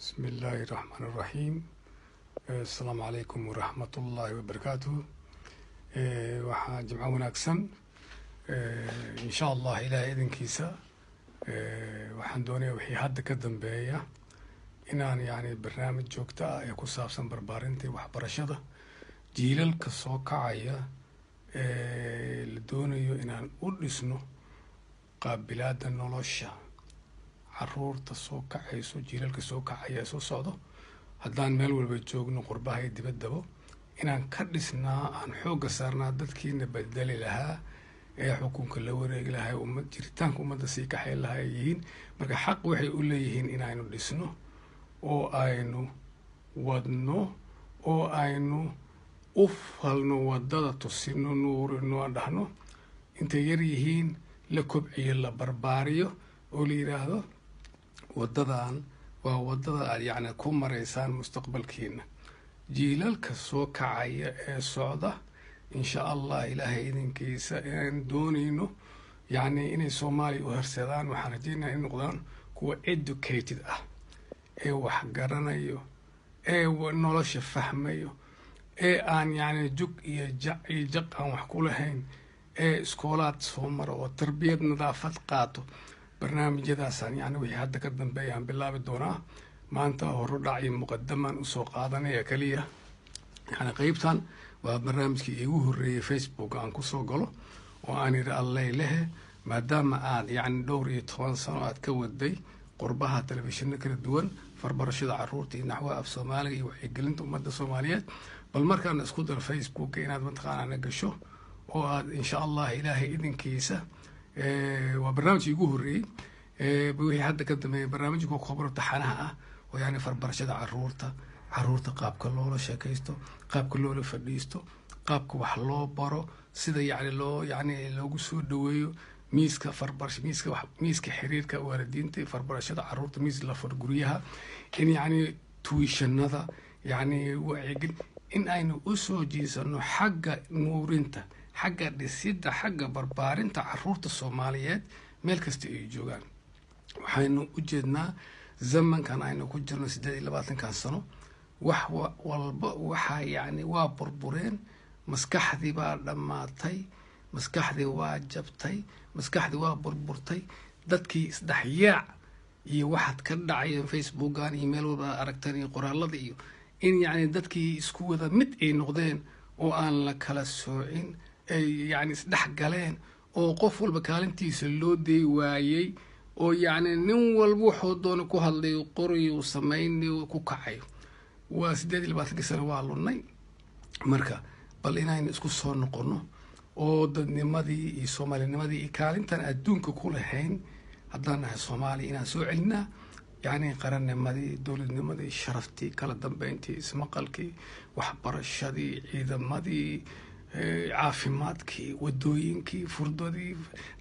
Bismi illaahi raxmaan iraxiim. Asalaamu calaykum waraxmatullaahi wabarakaatuhu. Waxaa jimco wanaagsan insha Allah Ilaahay idinkiisa. Waxaan doonaya wixii hadda ka dambeeya inaan yani barnaamij joogto ah ee ku saabsan barbaarinta iyo waxbarashada jiilalka soo kacaya ee la doonayo inaan u dhisno qaabilaada nolosha caruurta soo kacayso, jiilalka soo kacaya ee soo socdo, haddaan meel walba joogno, qurbaha iyo dibaddaba, inaan ka dhisnaa, aan xoogga saarnaa dadkiina bedeli lahaa ee xukunka la wareegi lahaa, ummad jiritaanka ummadda sii kaxay lahaa ay yihiin. Marka xaq waxay u leeyihiin inaynu dhisno oo aynu wadno oo aynu u falno waddada, tusino, nuurino, aan dhahno intay yar yihiin la kobciyo, la barbaariyo oo la yidhaahdo waddadan waa waddada aad yacni ku maraysaan mustaqbalkiina. Jiilalka soo kacaya ee socda, insha Allah Ilaahay idinkiisa, inaan doonayno yacni inay Soomaaliya u horseedaan, waxaan rajeynaya in noqdaan kuwa educated ah ee wax garanayo ee nolosha fahmayo ee aan yacni jug iyo jac iyo jaq aan wax ku lahayn, ee iskoolaad soo maro oo tarbiyad, nadaafad qaato. Barnaamijyadaasaan yani wixii hadda ka dambeeya aan bilaabi doonaa. Maanta horudhac iyo muqadamaan usoo qaadanaya keliya. Yani qeybtan waa barnaamijkii iigu horreeyey Facebook aan kusoo galo oo aan yidhi allay lehe, maadaama aad yacni dhowr iyo toban sano aad ka waday qurbaha telefishinno kala duwan farbarashada caruurta iyo naxwaha af Soomaaliga iyo wacyigelinta ummadda Soomaaliyeed, bal markaana isku dar Facebooka inaad mataqaanaa gasho oo aad insha Allah Ilaahay idinkiisa. Waa barnaamijkii igu horreeyey. Wixii hadda ka dambeeyay barnaamijka kooban oo taxanaha ah oo yani farbarashada caruurta, caruurta qaabka loola sheekaysto, qaabka loola fadhiisto, qaabka wax loo baro, sida yani loo yani loogu soo dhaweeyo miiska farbarasho, miiska wax, miiska xiriirka waalidiinta iyo farbarashada caruurta, miis la far guryaha, in yani tuition-ada, yani wacyigel in aynu usoo jiisano xagga nuurinta, xagga dhisidda, xagga barbaarinta caruurta Soomaaliyeed meel kasta ay joogaan. Waxaynu u jeednaa zamankan aynu ku jirno, 28-kan sano, wax walba waxaa yacni waa burbureen. Maskaxdii baa dhammaatay, maskaxdii waa jabtay, maskaxdii waa burburtay. Dadkii isdhexyaac iyo waxaad ka dhacaya Facebookan iyo meel walba aad aragteen iyo qoraalada iyo in yacni dadkii isku wada mid ay noqdeen oo aan la kala soocin, ay yacni isdhex galeen oo qof walba kaalintiisa loo day waayey oo yacni nin walba wuxuu doona ku hadlayo, qorayo, samaynayo, ku kacayo. Waa 28-kii sano waa lunnay. Marka bal inaynu isku soo noqono oo dadnimadii iyo soomaalinimadii iyo kaalintan adduunka ku lahayn haddaan nahay Soomaaliya inaan soo celinaa, yacni qarannimadii, dowladnimadii, sharaftii, kala dambeyntii, ismaqalkii, waxbarashadii, ciidamadii, caafimaadkii, wadooyinkii, furdadii,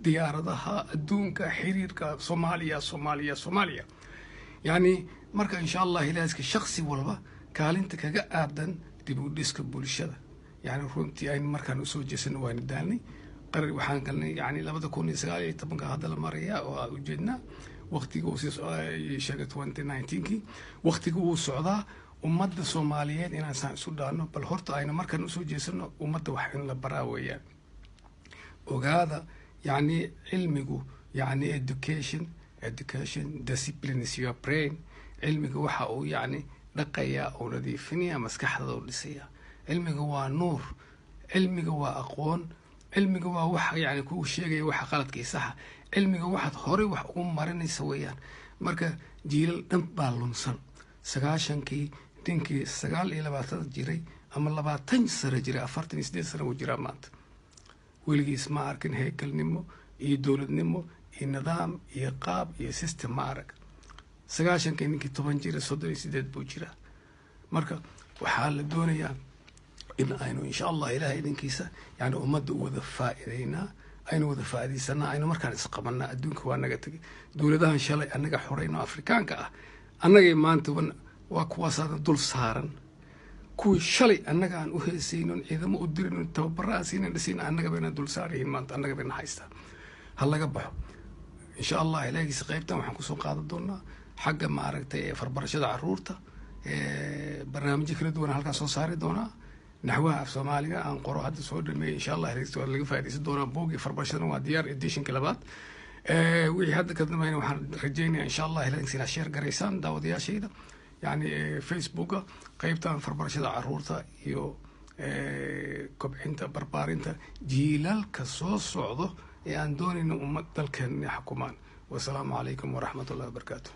diyaaradaha, adduunka xiriirka Soomaaliya, Soomaaliya, Soomaaliya. Yacni marka insha Allah ilaahiska shaksi walba kaalinta kaga aadan dib u dhiska bulshada, yani runtii aynu markaan usoo jeesano. Waanu daalnay qarar waxaan galnay yani 2019-ka hadda la maraya oo aan ujeednaa waqtiga uu sii sheegay 2019-kii, waqtiga wuu socdaa. Ummadda Soomaaliyeed inaan saan isu dhaano, bal horta aynu markaan usoo jeesano ummadda wax in la baraa weeyaan. Ogaada, yacni cilmigu, yacni education, education disciplines your brain. Cilmiga waxa uu yacni dhaqayaa oo nadiifinaya maskaxdada oo dhisaya. Cilmiga waa nuur, cilmiga waa aqoon, cilmiga waa waxa yani kuu sheegaya waxa qaladka iyo saxa. Cilmiga waxaad horey wax ugu marinaysa weeyaan. Marka jiilal dhan baa lunsan. 90-kii ninkii 29 jiray ama 20 sano jiray, 48 sano wuu jiraa maanta, weligiis ma arkin heykalnimo iyo dowladnimo iyo nidaam iyo qaab iyo system ma arag. 90-kii ninkii 10 jira, 38 buu jiraa. Marka waxaa la doonayaa in aynu insha Allah Ilahay idinkiisa yani ummadda u wada faa'iideynaa, aynu wada faa'iidaysanaa, aynu markaan isqabanaa. Adduunka waa naga tegay. Dowladahan shalay annaga xoreyno Afrikaanka ah annagay maanta waa kuwaasaana dul saaran. Kuwii shalay annaga aan u heesaynon, ciidamo u dirin, tababara aan siinan, dhisin, annaga bayna dul saaryihiin maanta, annaga bayna haystaa. Ha laga baxo insha Allah ilaahiisa. Qaybtan waxaan kusoo qaadan doonaa Xagga maaragtay farbarashada caruurta, barnaamijyo kala duwan halkaas soo saari doonaa. Naxwaha af Soomaaliga aan qoro hadda soo dhameeyay, insha Allah waa laga faaidaysan doonaa. Buuggii farbarashadana waa diyaar, editionka labaad. Wixii hadda ka dambeynaya waxaan rajeynaya, insha Allah, inaad share garaysaan, daawadayaashayda, yani Facebooka qeybtan farbarashada caruurta iyo kobcinta barbaarinta jiilalka soo socdo ee aan doonayno ummad dalkeen inay xukumaan. Wasalaamu calaykum waraxmat ullahi wabarakaatu.